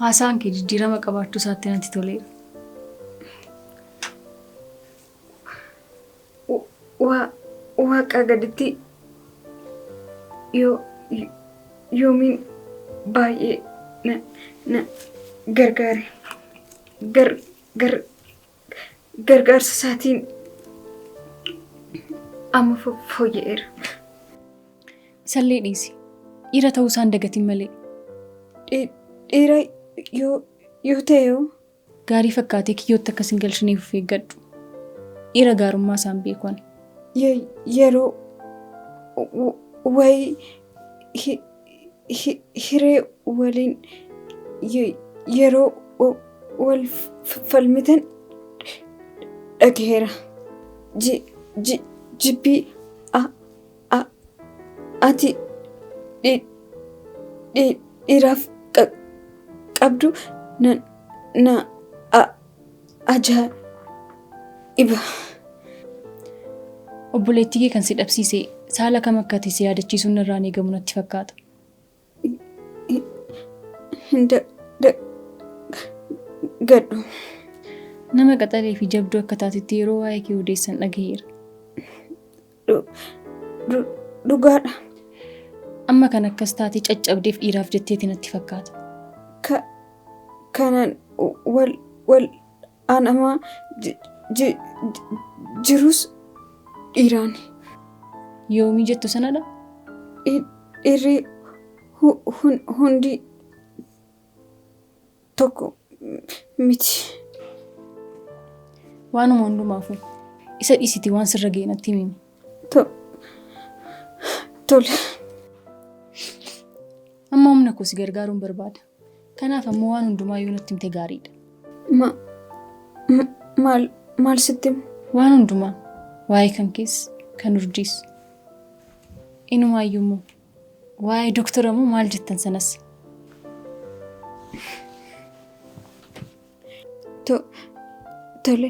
Haasaan kee jijjiirama qabaachuu isaatti natti toleera. Waaqaa gaditti yoomiin baay'ee na gargaare. Gargaarsa isaatiin amma fooyya'eera. Isallee dhiisi. Dhiira ta'uu isaan dagatin malee. Dhiira yoo ta'e hoo? Gaarii fakkaatee kiyyootti akkas hin galchineef of eeggadhu. Dhiira gaarummaa isaan beeku ani. Yeroo wayii hiree waliin yeroo wal falmitan dhagaheera. Jibbii ati dhiiraaf qabdu na ajaa'iba. Obboleettii kee kan si dhabsiise saala kam akka ta'e si yaadachiisuun irraan eegamu natti fakkaata. Hin gadhu. Nama qaxalee fi jabduu akka taatetti yeroo waa'ee kee odeessan dhagaheera. Dhugaadha. Amma kan akkas taate caccabdeef dhiiraaf jetteeti natti fakkaata. Kanan wal aanamaa jirus dhiiraani. Yoomii jettu sanadha? Dhiirri hundi tokko miti. Waanuma hundumaafuu isa dhiisiti waan sirra ga'e natti himi. Tole. Amma humna koo si gargaaruun barbaada. Kanaaf ammoo waan hundumaa yoo natti himte gaariidha. Maal sitti himu? Waan hundumaa waa'ee kan keessa kan urjiis. Inumaayyuu immoo waa'ee doktora moo maal jettan sanas. Tole,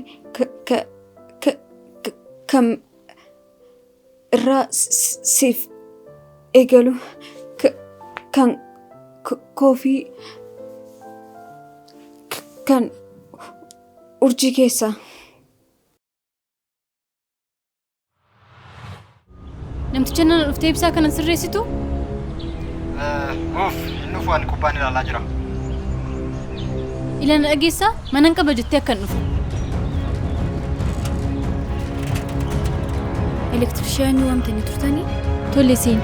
kam irraa siif eegalu? Kan koofii kan urjii keessaa. Namticha nana dhuftee ibsaa kana sirreessitu? Uff, inni dhufu ani kubbaan ilaalaa jira. Ilana dhageessaa manan qaba jettee akkan dhufu. Elektirishaanii waamtanii turtanii? Tole seeni.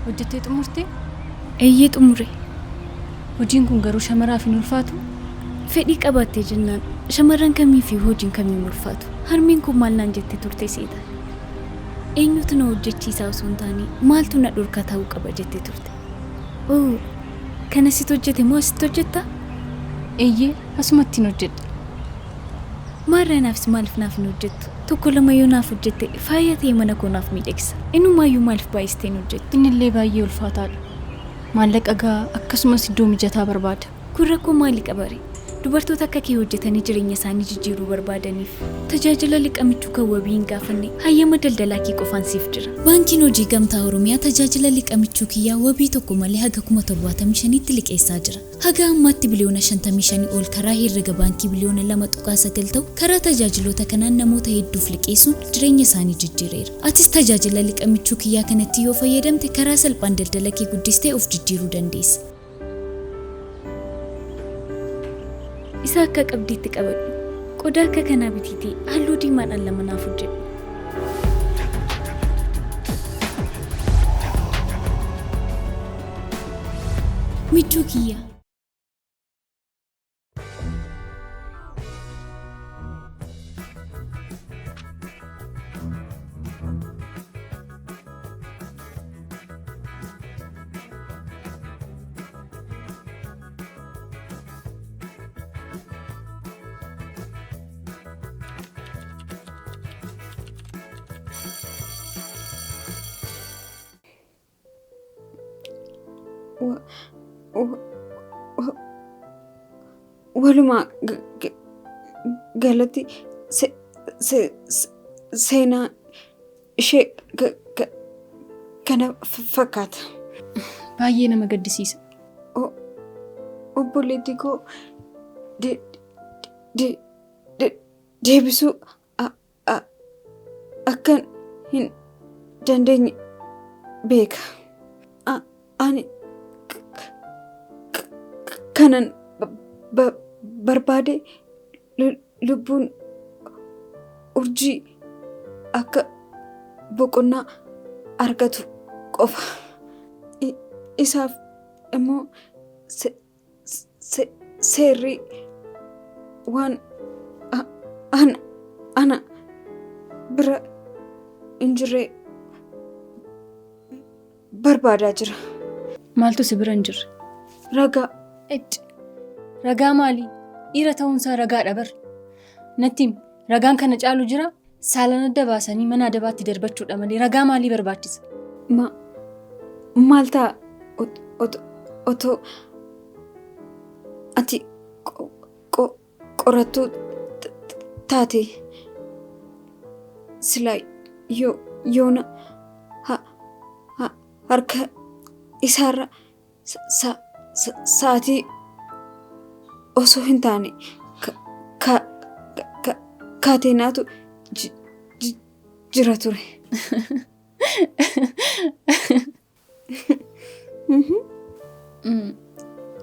Hojjettee xumurtee? Eeyyee xumure. Hojiin kun garuu shamaraaf hin ulfaatu? Fedhii qabaattee jennaan shamarran kamii fi hojiin kamiin ulfaatu? Harmeen kun maal naan jettee turte seeta? Eenyutu na hojjechiisaa osoo hin taane maaltu na dhorkaa ta'uu qaba jettee turte. Oo, kana sitti hojjete moo asitti hojjetta? Eeyyee, asumatti hin hojjedha. Maarraa naafis maaliif naaf hin hojjettu? Tokko lama yoo naaf hojjette faaya ta'e mana koo naaf miidhagsa. Inumaayyuu maaliif baay'istee hin hojjettu? Innillee baay'ee ulfaataadha. Maallaqa gahaa akkasumas iddoo mijataa barbaada. Kun rakkoo maalii qaba ree? Dubartoota akka kee hojjetanii jireenya isaanii jijjiiruu barbaadaniif tajaajila liqa michuu kan wabii hin gaafanne hayyama daldalaa kee qofaan siif jira. Baankiin Hojii Gamtaa Oromiyaa tajaajila liqa michuu kiyyaa wabii tokko malee haga 75,000tti liqeessaa jira. Haga ammaatti biliyoona 55 ol karaa herrega baankii biliyoona 2.9 ta'u karaa tajaajiloota kanaan namoota hedduuf liqeessuun jireenya isaanii jijjiireera. Atis tajaajila liqa michuu kiyyaa kanatti yoo fayyadamte karaa salphaan daldala kee guddistee of jijjiiruu dandeessa. Isa akka qabdiitti qabadhu. Qodaa akka kanaa bitiitii halluu diimaadhaan lama naaf hojjedhu. Michuu kiyyaa. Walumaa galatti Seenaa ishee kana fakkaata. Baay'ee nama gaddisiisa. Obboleettii koo deebisuu akkan hin dandeenye beeka. Ani kanan barbaade lubbuun Urjii akka boqonnaa argatu qofa. Isaaf immoo seerri waan ana bira hin jirre barbaadaa jira. Maaltu si bira hin jirre? Ragaa. Ecci! Ragaa maalii? Dhiira ta'uunsaa ragaadha bar. Natti himi, ragaan kana caalu jiraa? Saalaan adda baasanii mana adabaatti darbachuudha malee ragaa maalii barbaachisa? Ma maal ta'a otoo ati qorattuu taatee? Silaa yoona harka isaarra sa'aatii osoo hin taane kaateenaatu jira ture.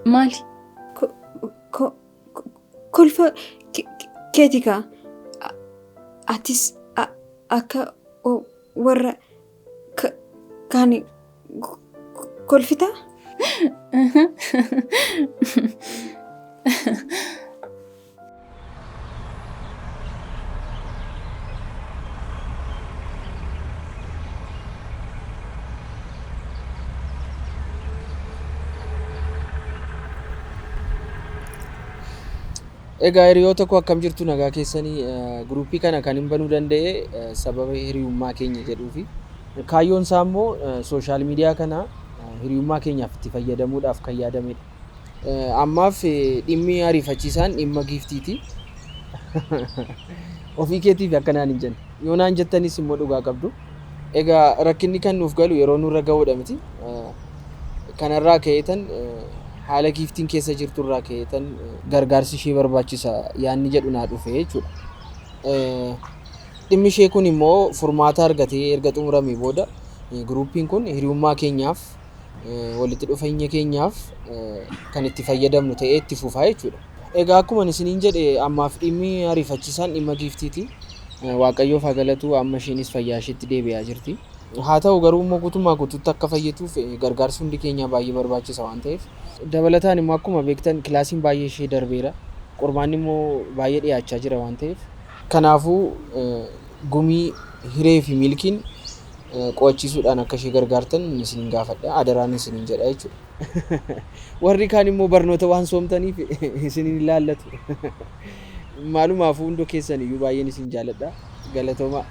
Maali? Kolfa keeti kaa. Atis akka warra kaani kolfitaa? Egaa hiriyoota koo akkam jirtu nagaa keessanii guruupii kana kan hin banuu danda'e sababa hiriyummaa keenya jedhuufi. Kaayyoon isaa immoo sooshaal miidiyaa kana hiriyummaa keenyaaf itti fayyadamuudhaaf kan yaadamedha. Ammaaf dhimmi ariifachiisaan dhimma giiftiiti. Ofii keetiif akka naan hin jenne. Yoo naan jettanis immoo dhugaa qabdu. Egaa rakkinni kan nuuf galu yeroo nurra ga'uudha miti. Kanarraa ka'eetan haala giiftiin keessa jirturraa ka'eetan gargaarsi ishee barbaachisa yaanni jedhu naa dhufe jechuudha. Dhimmi ishee kun immoo furmaata argatee erga xumuramee booda giruuppiin kun hiriyummaa keenyaaf walitti dhufeenya keenyaaf kan itti fayyadamnu ta'ee itti fufa jechuudha. Egaa akkuman isiniin jedhe ammaaf dhimmi ariifachiisaan dhimma giiftiiti. Waaqayyoof haa galatu amma isheenis fayyaa isheetti deebi'aa jirti. Haa ta'u garuu immoo guutummaa guutuutti akka fayyituuf gargaarsi hundi keenyaa baay'ee barbaachisa waan ta'eef. Dabalataan immoo akkuma beektan kilaasiin baay'ee ishee darbeera. Qormaanni immoo baay'ee dhiyaachaa jira waan ta'eef. Kanaafuu Gumii, Hiree fi Milkiin qo'achiisuudhaan akka ishee gargaartan isinin gaafadha. Adaraan isinin jedha jechuudha. Warri kaan immoo barnoota waan soomtaniif isin hin ilaallatu. Maalumaafuu hunda keessan iyyuu baay'een isin jaaladha. Galatoomaa.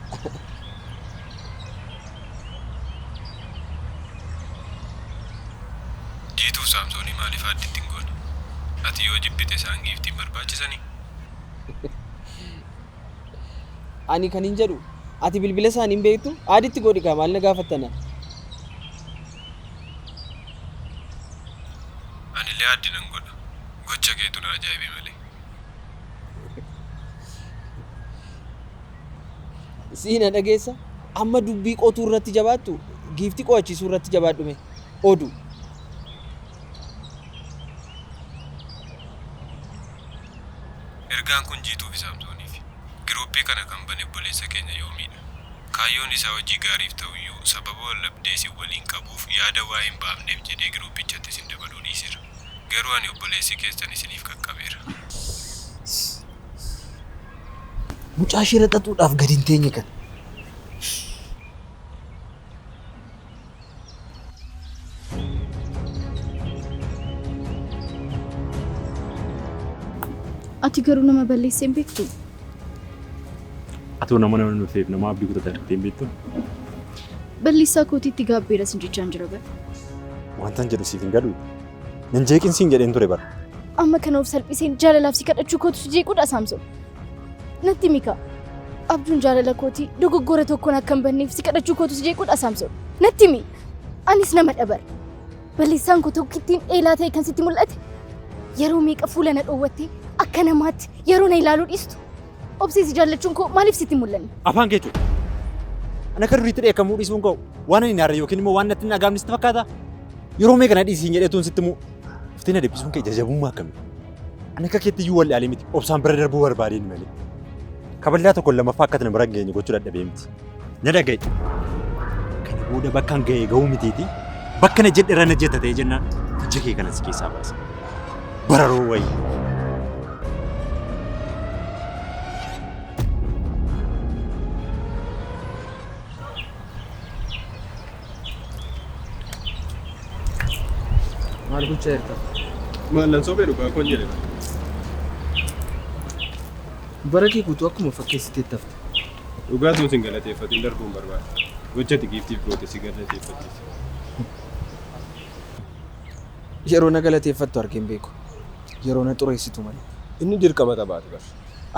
Jiituuf Saamsoonii maaliif aadditti hin goone? Ati yoo jibbite isaan giiftii hin barbaachisanii? Ani kanin jedhu ati bilbila isaanii hin beektu add itti godhi kaa maal na gaafatta na. Anillee add nan godha. Gocha keetu na ajaa'ibe malee. Sii na dhageessa amma dubbii qotuu irratti jabaattu giiftii qo'achiisuu irratti jabaadhu mee odu. Ergaan kun Jiituu fi Saamsooniifi. Giruuppii kana kan bane obboleessa keenya Yoomiidha. Kaayyoon isaa hojii gaariif ta'uyyuu sababa waldhabdee isin waliin qabuuf yaada waa hin baafneef jedhee giruuppichatti isin dabaluu dhiiseera. Garuu ani obboleessi keessan isiniif qaqqabeera. Mucaa shira xaxuudhaaf gad hin teenye kana. Ati garuu nama balleessee hin beektu? Atoo nama nama nufeef nama abdii kutate argitee hin beektu? Balleessaa kootiitti gaabbeera sin jechaan jira bar. Wantan jedhu siif hin galu. Nan jeeqin siin jedheen ture bar. Amma kana of salphiseen jaalalaaf si kadhachuu kootu si jeequudha Saamson. Natti himi kaa. Abjuun jaalala kootii dogoggora tokkoon akka hin banneef si kadhachuu kootu si jeequudha Saamsoon. Natti himi. Anis nama dhabar. Balleessaan koo tokkittiin eelaa ta'e kan sitti mul'ate yeroo meeqa fuula na dhoowwattee akka namaatti yeroo na ilaaluu dhiistu obsee si jaallachuun koo maaliif sitti hin mul'anne? Afaan kee cufi. Ani akka duriitti dheekkamuu dhiisuun koo waan ani hin aarre yookiin immoo waan natti hin dhaga'amne sitti fakkaataa? Yeroo meeqa na dhiisi siin jedheetuun sitti himuu dhuftee na dhiphisuun kee ija jabummaa akkamii? Ani akka keetti iyyuu wal'aalee miti obsaan bira darbuu barbaadeen malee. Kaballaa tokko lammaffaa akka ati na bira hin geenye gochuu dadhabee miti. Na dhaga'i. Kana booda bakkan ga'e ga'uu mitiiti. Bakka na jedhe irra na jetta ta'ee jennaan ija kee kana si keessaa baasa. Bararoo wayii. Maal gochaa jirta? Maal nan sobee dhugaa koon jedhe. Bara kee guutuu akkuma fakkeessiteetti hafte. Dhugaa tun sin galateeffatin darbuun barbaada. Gocha ati giiftiif goote si galateeffachiisa. Yeroo na galateeffattu argee hin beeku. Yeroo na xureessitu malee. Inni dirqama taphaati bar.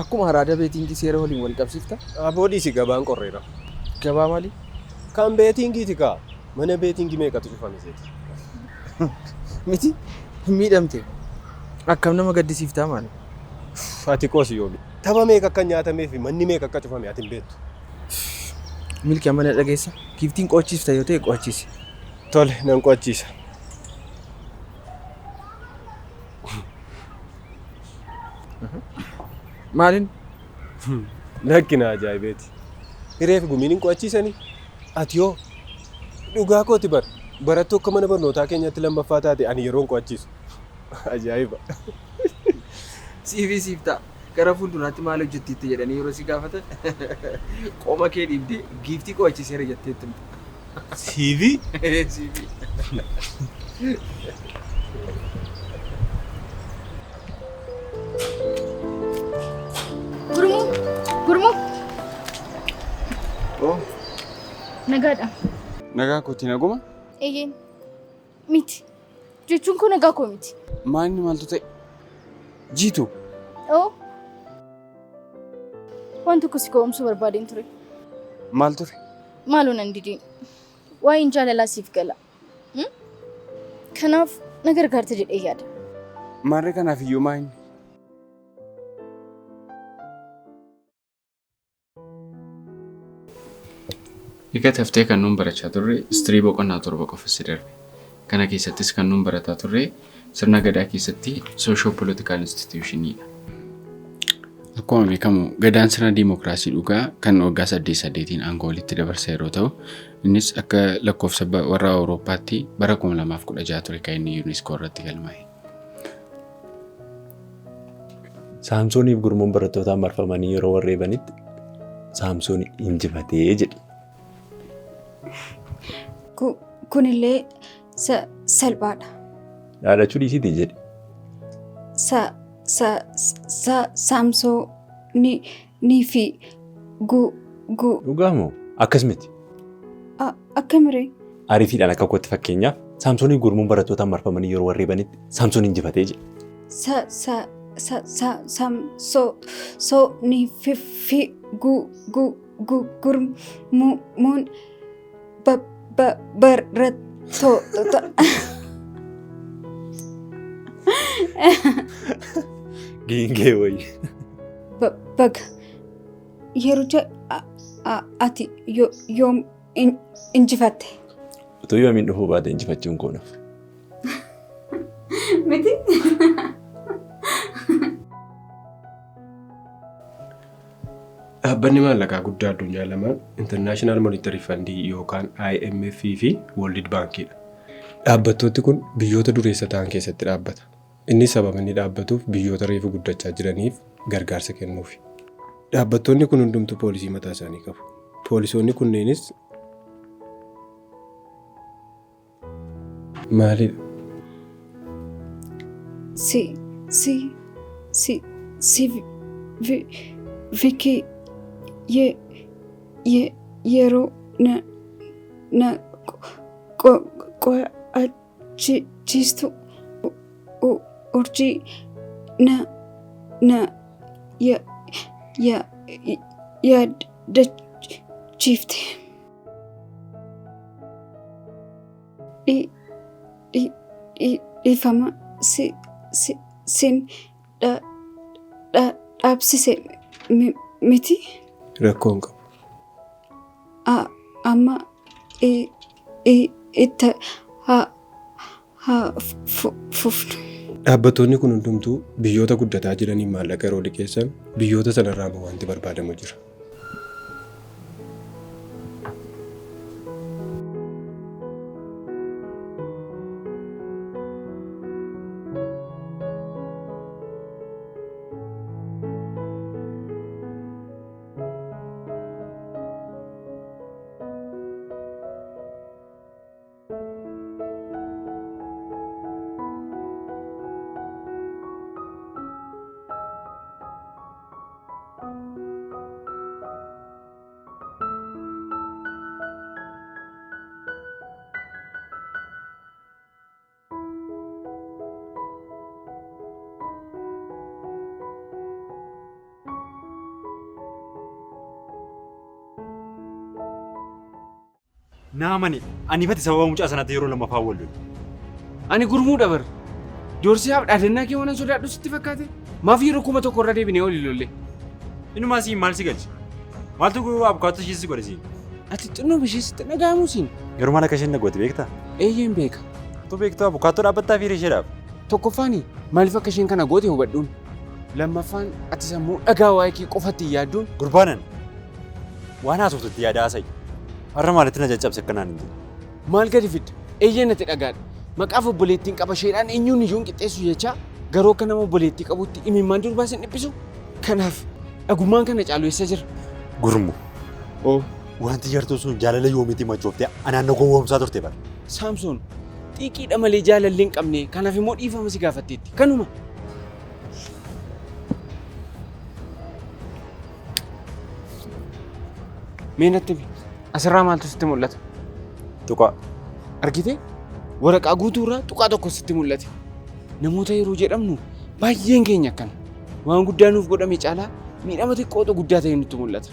Akkuma haraada beetiingii seera waliin wal qabsiifta? Aboo dhiisi gabaan qorreera. Gabaa maalii? Kan beetiingiiti kaa. Mana beetiingii meeqatu cufame seeti? Miti hin miidhamte. Akkam nama gaddisiiftaa maali? Ati qoosi yoomi. Tapha meeqa akka nyaatamee fi manni meeqa akka cufame ati hin beektu. Milki amma na dhageessa? Giiftiin qo'achiifta yoo ta'e qo'achiisi. Tole nan qo'achiisa. Maalin? Lakki na ajaa'ibeeti. Hiree fi gumiin hin qo'achiisanii? Ati hoo? Dhugaa kooti bar. Barattuu akka mana barnootaa keenyatti lammaffaa taate ani yeroon qo'achiisu. Ajaa'iba. Siifii siif ta'a. Gara fuulduraatti maal hojjettiitti jedhanii yeroo si gaafatan qoma kee dhiibdee giiftii qo'achiiseera jettee itti himta. Siifii? Siifii. Gurmuu! Gurmuu! Oh, Nagaadha. nagaa kooti naguma? Eeyyeen. Miti. Jechuun koo nagaa koo miti. Maalni maaltu ta'e? Jiitu. Oo. Waan tokko si gowwoomsuu barbaadeen ture. Maal ture? Maaloo nan didiin. Waa'een jaalalaa siif gala. Hmm? Kanaaf na gargaarta jedhee yaada. Maarree kanaaf iyyuu maa inni? Egaa taftee kan nuun barachaa turre istirii boqonnaa 7 qofa si darbe. Kana keessattis kan nuun barataa turre sirna gadaa keessatti soosho politikaal instituushiniidha. Akkuma beekamu gadaan sirna diimokiraasii dhugaa kan waggaa saddeet saddeetiin aangoo walitti dabarsa yeroo ta'u innis akka lakkoofsa warra Awurooppaatti bara 2016 ture kan inni UNESCO irratti galmaa'e. Saamsooniif gurmuun barattootaan marfamanii yeroo warreebanitti Saamsoon injifatee jedhi. Kunillee salphaadha. Dhaadachuu dhiisiitii jedhi. Sa sa sa Saamsoonii fi gu gu. Dhugaa moo? Akkas miti. Akkamiree? Ariitiidhaan akka kootti fakkeenyaaf Saamsooniif gurmuun barattootaan marfamanii yeroo warreebanitti Saamsoon injifatee jedhi. Sa sa sa sa sam so so ni fi fi gu gu gu gurmuun ba ba barattoota. Giingee wayii. Baga yericha ati yoom injifatte? Utuu yoomiin dhufuu baate injifachuun koo nafu. Miti? Dhaabbanni maallaqaa guddaa addunyaa lamaan International Monetary Fund yookaan IMF fi World Baankiidha. Dhaabbattooti kun biyyoota dureessa ta'an keessatti dhaabbata. Innis sababa inni dhaabbatuuf biyyoota reefu guddachaa jiraniif gargaarsa kennuufi. Dhaabbattoonni kun hundumtuu poolisii mataa isaanii qabu. Poolisoonni kunneenis maalidha? Si si si si vi Viki ye ye yeroo na na qo qo'achiistu urjii na na ya ya yaadachiifte. Dhiifama sin dhaabsise miti. Rakkoo hin qabu. Amma itti haa fufnu. Dhaabbattoonni kun hundumtuu biyyoota guddataa jiraniin maallaqa yeroo liqeessan biyyoota sanarraa immoo wanti barbaadamu jira. Naamani ani ifatti sababa mucaa sanaatti yeroo lammaffaa wal lolu. Ani gurmuudha bar. Doorsiyaaf dhaadannaa kee waan sodaadhu sitti fakkaate? Maaf yeroo 1000 irra deebinee olii lolle? Inumaa siin maal si galche? Maaltu abukaattoo ishee si godhe siin? Ati xinnoo ishee sitti dhaga'amu siin? Yeroo maal akka isheen na goote beektaa? Eeyyeen beeka. Tu beektuu abukaattoo dhaabbattaa fi isheedhaaf? Tokkoffaani maaliif akka isheen kana goote hubadhuun? Lammaffaan ati sammuu dhagaa waa'ee kee qofatti hin yaadduun? Gurbaanan waan haasoftu itti yaada haasa'i. Har'a maalitti na caccabse akkanaan hin jedhu. Maal gadi fidda? Eeyyeen ati dhagaadha. Maqaaf obboleettiin qaba isheedhaan eenyuun iyyuu hin qixxeessu jechaa garuu akka nama obboleettii qabutti imimmaan durbaa sin dhiphisu. Kanaaf dhagummaan kana caalu eessa jira? Gurmu. Oo. Wanti yartuu sun jaalala yoomiitii machooftee anaan na gowwoomsaa turte bara. Saamsoon xiiqiidha malee jaalallee hin qabne kanaaf immoo dhiifama si gaafatteetti. Kanuma. Mee natti himi. Asirraa maaltu sitti mul'ata? Tuqaa. Argitee? Waraqaa guutuurraa tuqaa tokko sitti mul'ate. Namoota yeroo jedhamnu baay'een keenya akkana. Waan guddaa nuuf godhame caalaa miidhama xiqqootu guddaa ta'e nutti mul'ata.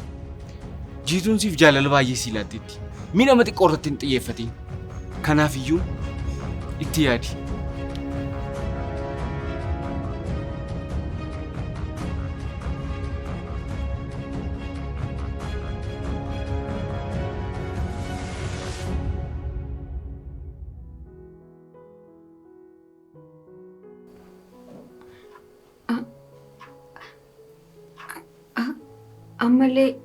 Jiituun siif jaalala baay'ee sii laatteetti. Miidhama xiqqoo irratti hin xiyyeeffatin. Kanaaf iyyuu itti yaadi. Ammallee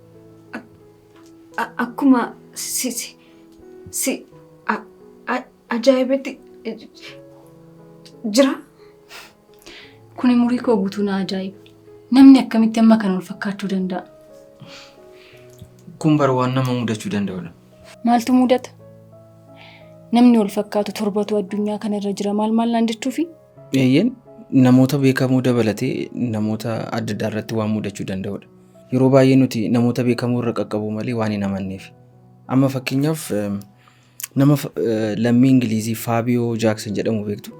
akkuma si si ajaa'ibetti jira. Kuni umurii koo guutuu na ajaa'iba. Namni akkamitti amma kana wal fakkaachuu danda'a? Kun bara waan nama mudachuu danda'udha. Maaltu mudata? Namni wal fakkaatu torbatu addunyaa kanarra jira maal maal naan jechuufi? Eeyyeen namoota beekamoo dabalatee namoota adda addaa irratti waan mudachuu danda'udha. Yeroo baay'ee nuti namoota beekamoo irra qaqqabu malee waan hin amanneef. Amma fakkeenyaaf nama lammii Ingilizii Faabiyoo Jaaksan jedhamu beektu.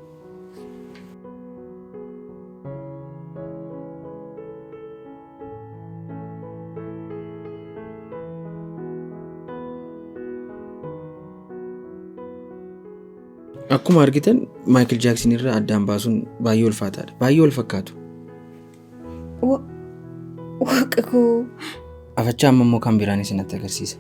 Akkuma argitan Maayikil Jaaksin irraa addaan baasuun baay'ee ulfaataadha. Baay'ee wal fakkaatu. Waaqa koo. Afachaa amma immoo kan biraan isinatti agarsiisa.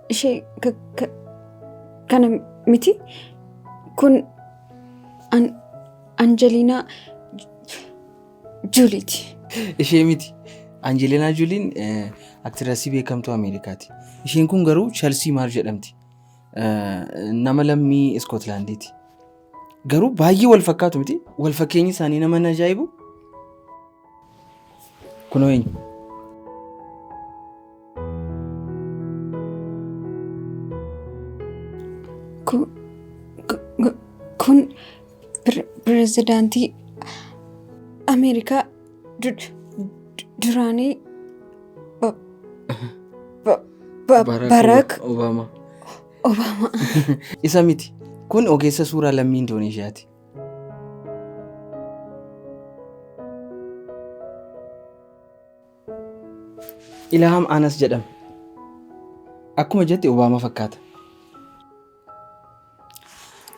Ishee kana miti kun Anjeliinaa Juuliiti. Ishee miti. Anjeliinaa Juuliin aktirasii beekamtuu Ameerikaati. Isheen kun garuu Chalsii maal jedhamti. Nama lammii Iskootlaandiiti. Garuu baay'ee wal fakkaatu miti. Wal fakkeenyi isaanii nama hin ajaa'ibu. Kunoo eenyu? Kun pirezidaantii Ameerikaa duraanii Barack Obama. Obaamaa. Isa miti. Kun ogeessa suuraa lammii Indooneeshiyaati. Ilhaam Anas jedhama. Akkuma jette Obaamaa fakkaata.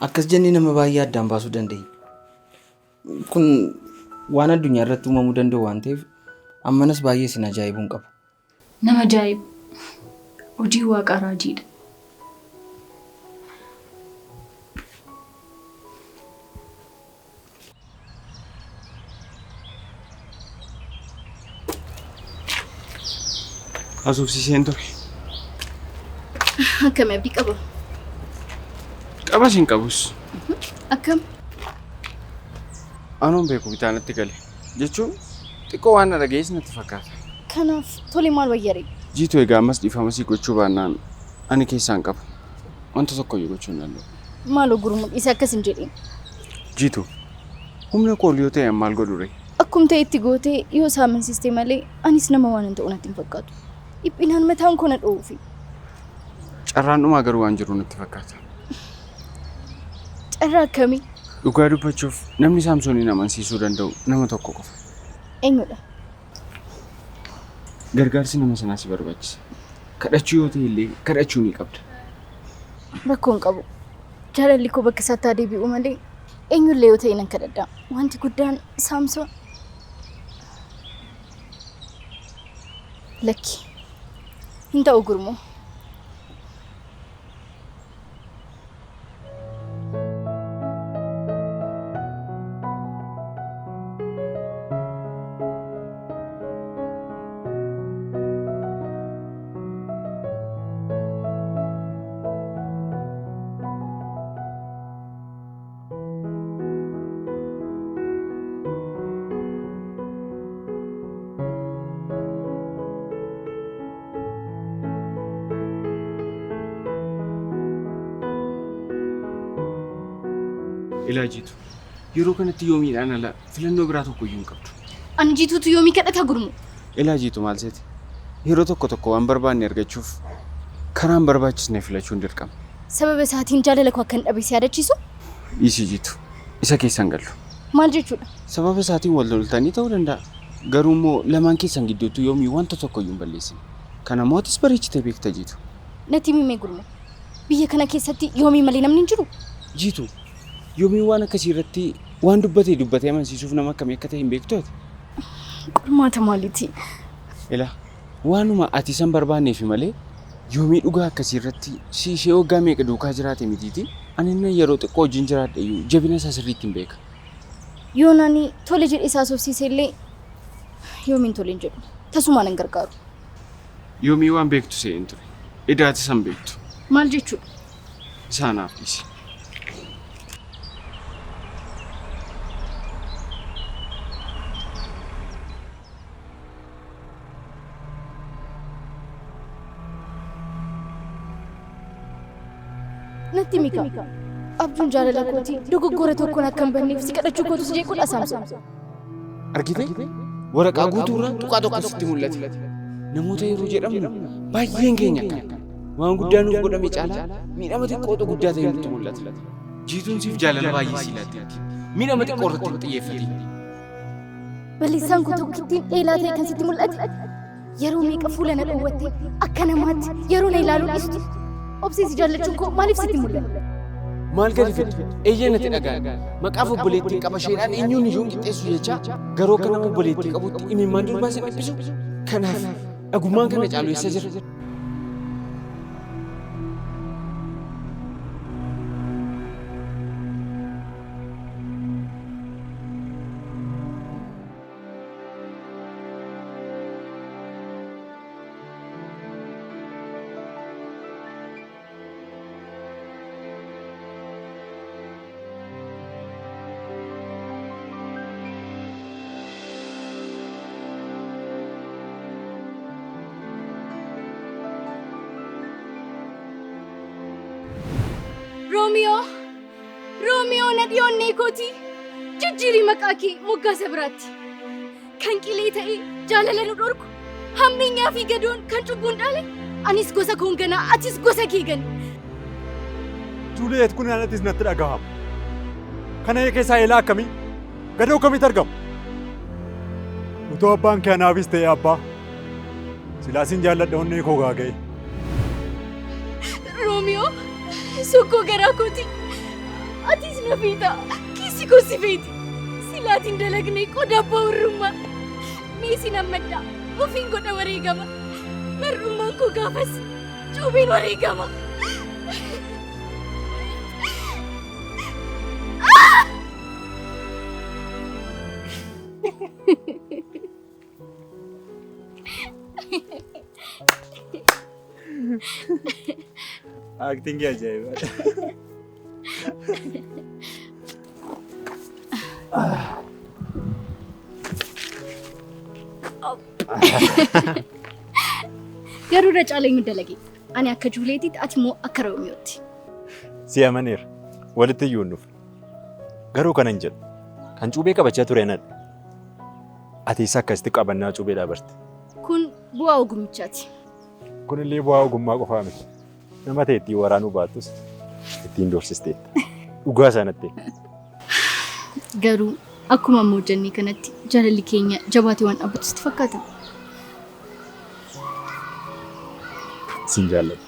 Akkas jennee nama baay'ee addaan baasuu dandeenya. Kun waan addunyaa irratti uumamuu danda'u waan ta'eef ammanas baay'ee isin ajaa'ibuu hin qabu. Nama ajaa'ibu. Hojii waaqaa raajiidha. Haasofsiiseen ture. Akkam abdii qaba? Qabas hin qabus. Akkam? Anuun beeku bitaa natti gale. Jechuun xiqqoo waan na dhageessi natti fakkaata. Kanaaf tole maal wayyare? Jiitu egaa ammas dhiifama sii gochuu baannaan ani keessaan qabu. Wanta tokkoyyuu gochuu hin danda'u. Maaloo Gurmuu dhiisi akkas hin jedhin. Jiitu humna koo ol yoo ta'e maal godhu ree? Akkum ta'e itti gootee yoo isaa amansiiste malee anis nama waan hin ta'u natti hin fakkaatu. Dhiphinaan mataan koo na dho'uufi. Carraan dhumaa garuu waan jiru natti fakkaata. Carraa akkamii? Dhugaa dubbachuuf namni Saamsooniin amansiisuu danda'u nama tokko qofa. Eenyudha? Gargaarsi nama sanaa si barbaachisa. Kadhachuu yoo ta'e illee kadhachuu ni qabda. Rakkoo hin qabu. Jaalalli koo bakka isaatti haa deebi'u malee eenyullee yoo ta'e nan kadhadha. Wanti guddaan Saamsoon. Lakki. Hin ta'u Gurmuu. Ilaa Jiitu, yeroo kanatti yoomiidhaan ala filannoo biraa tokko iyyuu hin qabdu. Ani Jiituutu yoomii kadhata Gurmuu? Ilaa Jiitu maal seete? Yeroo tokko tokko waan barbaanne argachuuf karaa hin barbaachisne filachuun dirqama. Sababa isaatiin jaalala koo akkan dhabe si yaadachiisu? Dhiisi Jiitu, isa keessa hin gallu. Maal jechuudha? Sababa isaatiin wal loltanii ta'uu danda'a. Garuu immoo lamaan keessan gidduutti yoomii wanta tokko iyyuu hin balleessine. Kana immoo atis bareechitee beekta Jiitu. Natti himi mee Gurmuu. Biyya kana keessatti yoomii malee namni hin jiru? Jiitu, yoomiin waan akkasii irratti waan dubbatee dubbatee amansiisuuf nama akkamii akka ta'e hin beektu ati? Qormaata maaliiti? Ilaa, waanuma ati isan barbaanneefi malee yoomii dhugaa akkasii irratti si ishee waggaa meeqa duukaa jiraate mitiiti. Ani innan yeroo xiqqoo wajjin jiraadhe iyyuu jabina isaa sirriitti hin beeka. Yoon ani tole jedhee isa haasofsiise illee yoomiin tole hin jedhu. Tasumaa nan gargaaru. Yoomii waan beektu se'een ture. Edaa ati isa hin beektu. Maal jechuudha? Isa anaaf dhiisi. Natti himi kaa. Abjuun jaalala kootii dogoggora tokkoon akka hin banneef si kadhachuu kootu si jeequdha Saamsoon. Argitee? Waraqaa guutuu irraa tuqaa tokko sitti mul'ate. Namoota yeroo jedhamnu baay'een keenya akkana. Waan guddaa nuuf godhame caalaa miidhama xiqqootu guddaa ta'e nutti mul'ata. Jiituun siif jaalala baay'ee sii laatteetti. Miidhama xiqqoo irratti hin xiyyeeffatin. Balleessaan koo tokkittiin eelaa ta'e kan sitti mul'ate. Yeroo meeqa fuula na dhowwatte akka namaatti yeroo na ilaaluu dhiistu. Obsee si jaallachuun koo maaliif sitti mul'ate? Maal gadi fidde? Eeyyee natti dhaga'ame. Maqaaf obboleettii qaba isheedhaan eenyuun iyyuu hin qixxeessu jechaa garuu akka nama obboleettii qabutti imimmaan durbaa sin dhiphisu. Kanaaf dhagummaan kana caalu eessa jira? Roomiyoo! Roomiyoo na dhiyoonnee kooti! Jijjiirii maqaa kee moggaasa biraatti. Kan qilee ta'e jaalala nu dhorku, hammeenyaa fi gadoon kan cubbuun dhaale, anis gosa koon ganaa, atis gosa kee gani. Juliet kun anattis natti dhagahama. Kana keessaa eelaa akkamii? Gadoo akkamitti argamu? Utuu abbaan kee anaafis ta'e abbaa. Silaasin jaalladha onnee koo gaaga'e. Roomiyoo, sokkoo garaa kooti. Atis na feeta. Keessi koo si feeti. Silaatiin dalagne qoda abbaa warrummaa. Mee sin ammaddaa. Ofiin godha wareegama. Mar'ummaan koo gaafas cuubeen wareegama. Acting ajaa'iba. Garuu irra caalaa eenyu dalage? Ani akka Juuleetitti ati immoo akka Roomiyootti. Si amaneera. Walitti iyyuu hin dhufne. Garuu kanan jedhu kan cuubee qabachaa ture anadha. Ati isa akkasitti qabannaa cuubee dhaabarte. Kun bu'aa ogummichaati. Kunillee bu'aa ogummaa qofaa miti. Nama ta'e ittiin waraanuu baattus ittiin doorsisteetta. Dhugaa sanatti. Garuu akkuma amma hojjennee kanatti jaalalli keenya jabaatee waan dhaabbatu sitti fakkaata? Sin jaalladha.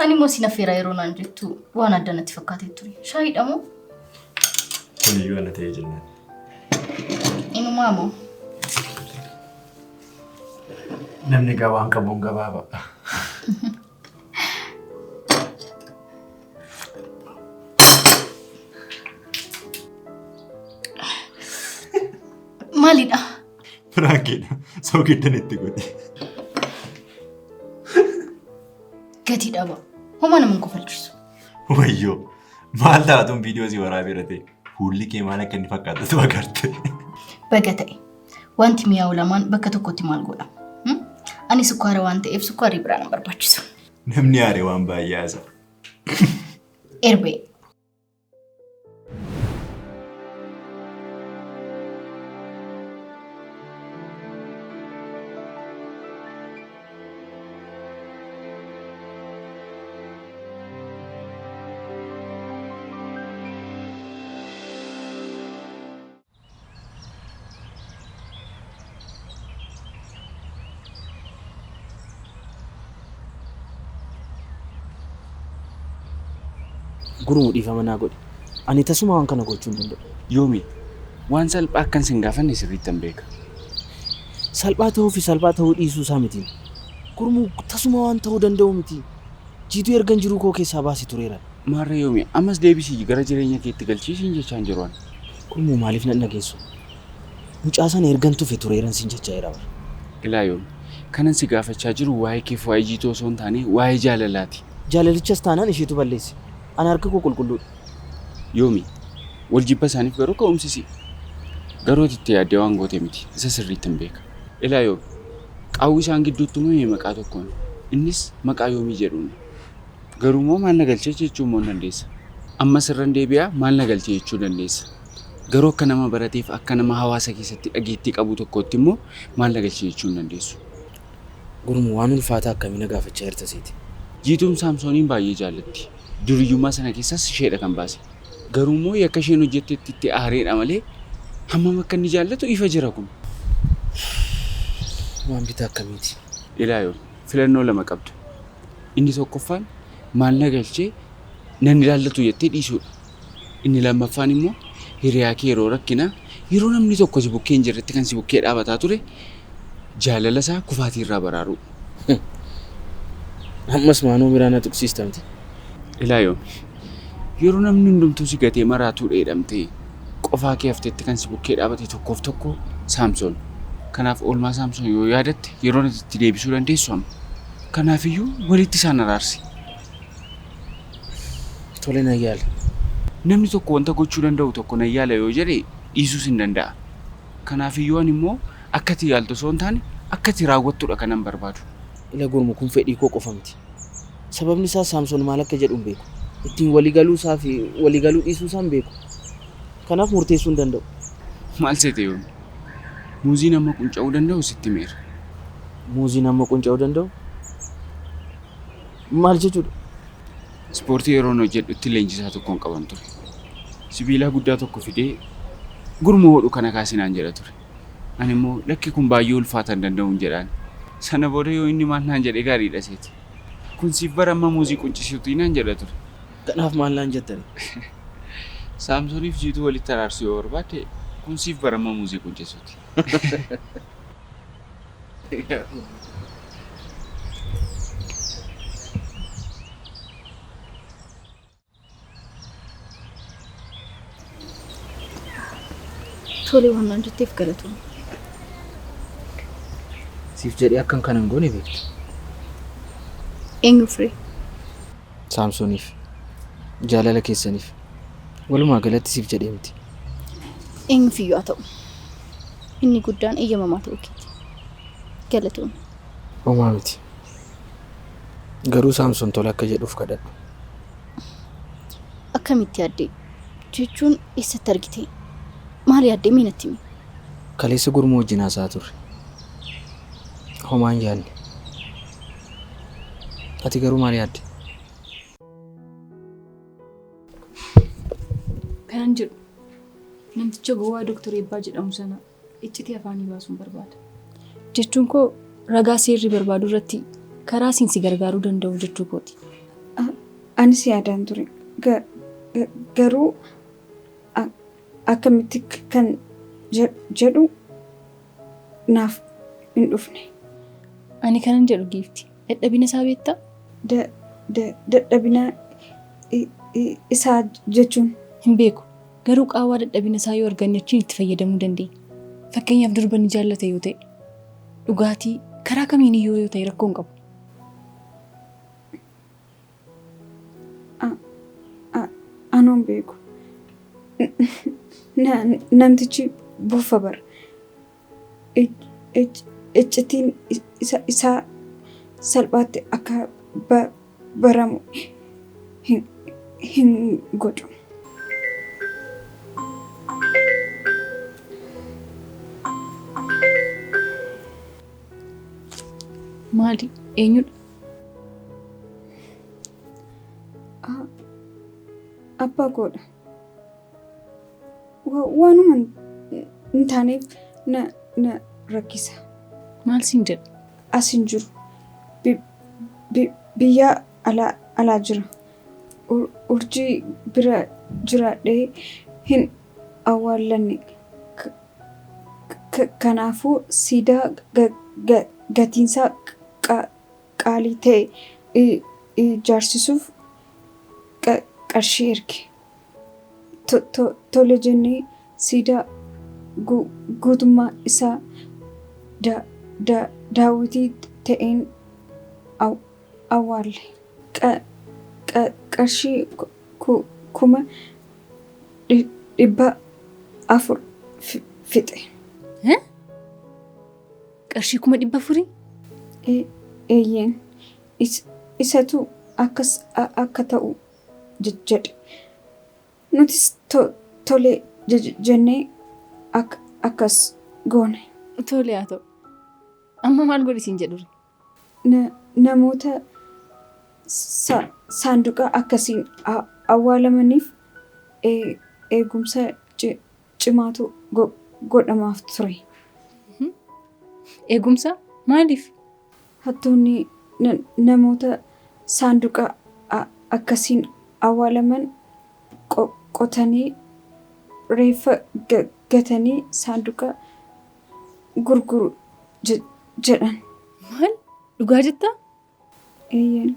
Ani immoo sin affeeraa yeroo naan jettu waan adda natti fakkaatee ture. Shaayiidha moo? Kuniyyuu ana ta'ee jennaan. Inumaa moo? Namni gabaan qabuun gabaaba. Maalidha? Firaankiidha. Soogiddan itti godhe. Gatii dhaba. Homaa nama hin kofalchiisu. Wayyoo! Maal taatuun viidiyoo si waraabee ta'e fuulli kee maal akka inni fakkaatu agarte. Baga ta'e. Wanti mi'aawu lamaan bakka tokkotti maal godha? Ani sukkaara waan ta'eef sukkaarri biraa na barbaachisu. Namni aare waan baay'ee haasa'a. Erbee. Gurmuu dhiifama naa godhi. Ani tasuma waan kana gochuu hin danda'u. Yoomi waan salphaa akkan sin gaafanne sirriittan beeka. Salphaa ta'uu fi salphaa ta'uu dhiisuu isaa miti. Gurmuu tasuma waan ta'uu danda'u miti. Jiituu ergan jiruu koo keessaa baasee tureera. Maarree Yoomi ammas deebisii gara jireenya keetti galchiisiin jechaan jiru ani. Gurmuu maaliif nan dhageessu? Mucaa sana ergan tufe tureeran siin jechaa jira. Ilaa Yoomi kanan si gaafachaa jiru waa'ee keef waa'ee jiituu osoo hin taane waa'ee jaalalaati. Jaalalichas taanaan isheetu balleesse. Ani harka koo qulqulluudha. Yoomi wal jibba isaaniif garuu ka'umsisi. Garuu ati itti yaaddee waan goote miti. Isa sirriitti hin beeka. Ilaa Yoomi qaawwi isaan gidduutti uumame maqaa tokkoon. Innis maqaa Yoomii jedhuun. Garuu immoo maal na galchee jechuu immoo hin dandeessa. Ammas irran deebi'aa maal na galchee jechuu dandeessa. Garuu akka nama barateef akka nama hawaasa keessatti dhageettii qabu tokkootti immoo maal na galchee jechuu hin dandeessu. Gurmuu waan ulfaataa akkamii na gaafachaa jirta seeti? Jiituun Saamsooniin baay'ee jaallatti. Duriyyummaa sana keessaas isheedha kan baase. Garuu immoo yakka isheen hojjettetti itti aareedha malee hammam akka inni jaallatu ifa jira kun. Waan bitaa akkamiiti? Ilaa Yoomi filannoo lama qabda. Inni tokkoffaan maal na galchee nan ilaallatu jettee dhiisuudha. Inni lammaffaan immoo hiriyaa kee yeroo rakkinaa yeroo namni tokko si bukkee hin jirretti kan si bukkee dhaabataa ture jaalala isaa kufaatii irraa baraaruu. Ammas maanuu biraa na tuqsiista miti. Ilaa Yoomi yeroo namni hundumtuu si gatee maraatuudha jedhamtee Qofaa kee hafteetti kan si bukkee dhaabate tokkoof tokko Saamsoon. Kanaaf oolmaa Saamsoon yoo yaadatte yeroo ati itti deebisuu dandeessu amma. Kanaafiyyuu walitti isaan araarsi. Tole nan yaala. Namni tokko wanta gochuu danda'u tokko nan yaala yoo jedhe dhiisuus hin danda'a. Kanaafiyyuu ani immoo akka ati yaaltu osoo hin taane akka ati raawwattudha kanan barbaadu. Ila Gurmu kun fedhii koo qofa miti. Sababni isaas Saamsoon maal akka jedhu hin beeku. Ittiin walii galuu isaa fi walii galuu dhiisuu isaa hin beeku. Kanaaf murteessuu hin danda'u. Maal seete Yoomi? Muuziin amma qunca'uu danda'u sitti himeera. Muuziin amma qunca'uu danda'u? Maal jechuudha? Ispoortii yeroon hojjedhutti leenjisaa tokkon qaban ture. Sibiilaa guddaa tokko fidee Gurmuu hodhu kana kaasi naan jedha ture. Ani immoo lakki kun baay'ee ulfaata hin danda'un jedhaan. Sana booda yoo inni maal naan jedhe gaariidha seete. Kun siif bara amma muuzii quncisuuti naan jedha ture. Kanaaf maal naan jetta ree? Saamsooniif Jiituu walitti araarsuu yoo barbaadde kun siif bara amma muuzii quncisuuti. Tole waan naan jetteef galatoomi. Siif jedhee akkan kana hin goone beekta. Eenyuuf ree? Saamsooniif. Jaalala keessaniif. Walumaa galatti siif jedhee miti. Eenyuuf iyyuu haa ta'u. Inni guddaan eeyyamamaa ta'uu keeti. Galatoomi. Homaa miti. Garuu Saamson tole akka jedhuuf kadhadhu. Akkamitti yaaddee? Jechuun eessatti argite? Maal yaaddee mee natti himi? Kaleessa Gurmuu wajjin haasa'aa turre. Homaa hin yaadne. Ati garuu maal yaadde? Kanan jedhu namticha gowwaa Doktar Eebbaa jedhamu sana iccitii afaanii baasuun barbaada. Jechuun koo ragaa seerri barbaadu irratti karaa siin si gargaaruu danda'u jechuu kooti. Anis yaadaan ture. Garuu akkamitti kan jedhu naaf hin dhufne. Ani kanan jedhu giifti. Dadhabina isaa beektaa? Dadhabina isaa jechuun? Hin beeku. Garuu qaawwaa dadhabina isaa yoo arganne achiin itti fayyadamuu dandeenya. Fakkeenyaaf durba ni jaallata yoo ta'e, dhugaatii, karaa kamiin iyyuu yoo ta'e rakkoo hin qabu. Anoo hin beeku. Namtichi bofa bar. Iccitiin isaa salphaatti akka baramu hin godhu. Maali? Eenyudha? Abbaa koodha. Waanuma hin taaneef na rakkisa. Maal siin jedha? As hin jiru. Biyya alaa jira. Urjii bira jiraadhee hin awwaallanne. Kanaafuu siidaa gatiinsaa qaalii ta'e ijaarsisuuf qarshii erge. Tole jennee siidaa guutummaa isaa daawwitii ta'een awwaalle. Qarshii 400,000 fixe. Qarshii 400,000? Eeyyeen. Isatu akkas akka ta'u jedhe. Nutis tole jennee akkas goone. Tole haa ta'u. Amma maal godhi siin jedhu? Namoota saanduqa akkasiin awwaalamaniif eegumsa cimaatu godhamaaf ture. Eegumsa? Maaliif? Hattoonni namoota saanduqa akkasiin awwaalaman qotanii reeffa gatanii saanduqa gurguru jedhan. Maal? Dhugaa jettaa? Eeyyeen.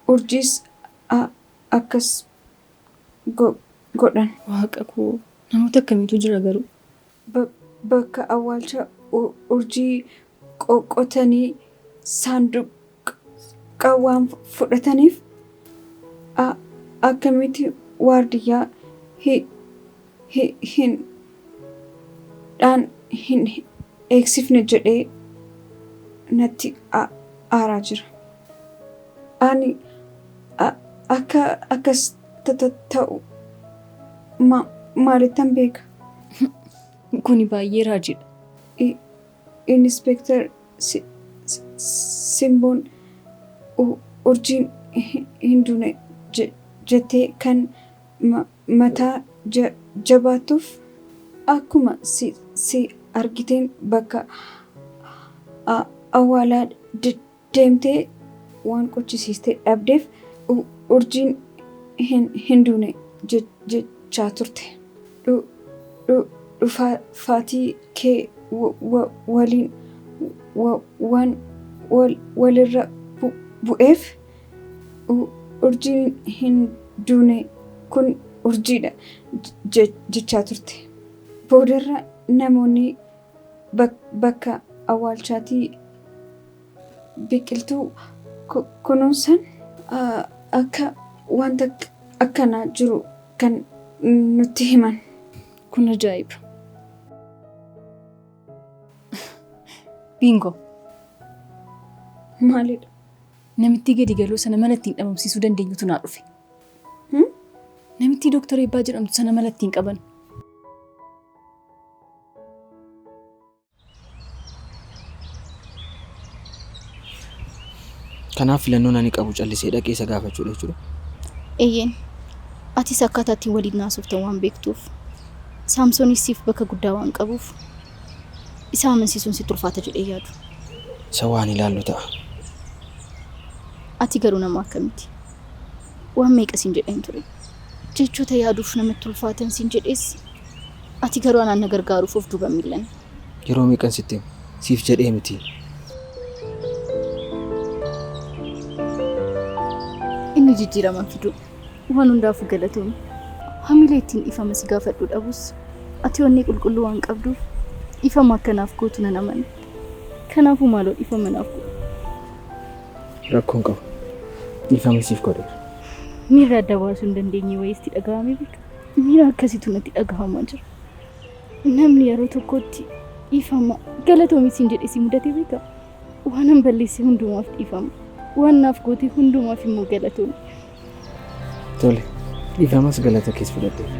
Urjiis akkas godhan. Waaqa koo namoota akkamiitu jira garuu? Bakka awwaalcha urjii qotanii saanduqa waan fudhataniif akkamitti waardiyyaa hin dhaan hin eegsifne jedhee natti aaraa jira. Ani akka akkas ta'u maalittan beeka? Kuni baay'ee raajiidha. Inspektar Simboon urjiin hin duune jettee kan mataa jabaatuuf akkuma si argiteen bakka awwaalaa deemtee waan qochisiistee dhabdeef urjiin hin duune jechaa turte. Dhufaatii kee waliin waan walirra bu'eef urjiin hin duune kun urjiidha jechaa turte. Boodarra namoonni bakka awwaalchaatii biqiltuu kunuunsan akka wanta akkanaa jiru kan nutti himan. Kun ajaa'iba. Bingo. Maalidha? Namitti gadi galoo sana mala ittiin dhabamsiisuu dandeenyutu naa dhufe. Namitti Dooktar Eebbaa jedhamtu sana mala ittiin qaban. Kanaaf filannoon ani qabu callisee dhaqee isa gaafachuudha jechuudha. Eeyyeen, atis akkaataa ittiin waliin naasoftan waan beektuuf, Saamsoonis siif bakka guddaa waan qabuuf, isa amansiisuun sitti ulfaata jedhee yaadu. Isa waan ilaallu ta'a. Ati garuu nama akkamiiti? Waan meeqa siin jedheen ture? Jechoota yaaduuf namatti ulfaatan siin jedhees, ati garuu anaan na gargaaruuf of duuba miillan. Yeroo meeqan sitti hima? Siif jedhee miti. Inni jijjiirama fidu waan hundaafuu galatoomi. Hamilee ittiin dhiifama si gaafadhu dhabus ati onnee qulqulluu waan qabduuf dhiifama akkanaaf gootu nan amana. Kanaafuu maaloo dhiifama naaf godhi. Rakkoon qabu. Dhiifama siif godheera. Miirra adda baasuu hin dandeenye wayiitti dhaga'amee beeka. Miira akkasiitu natti dhaga'amaa jira. Namni yeroo tokkotti dhiifama galatoomi siin jedhee si mudatee beeka. Waan an balleesse hundumaaf dhiifama. Waan naaf goote hundumaaf immoo galatoomi. Tole, dhiifamas galata kees fudhadheera.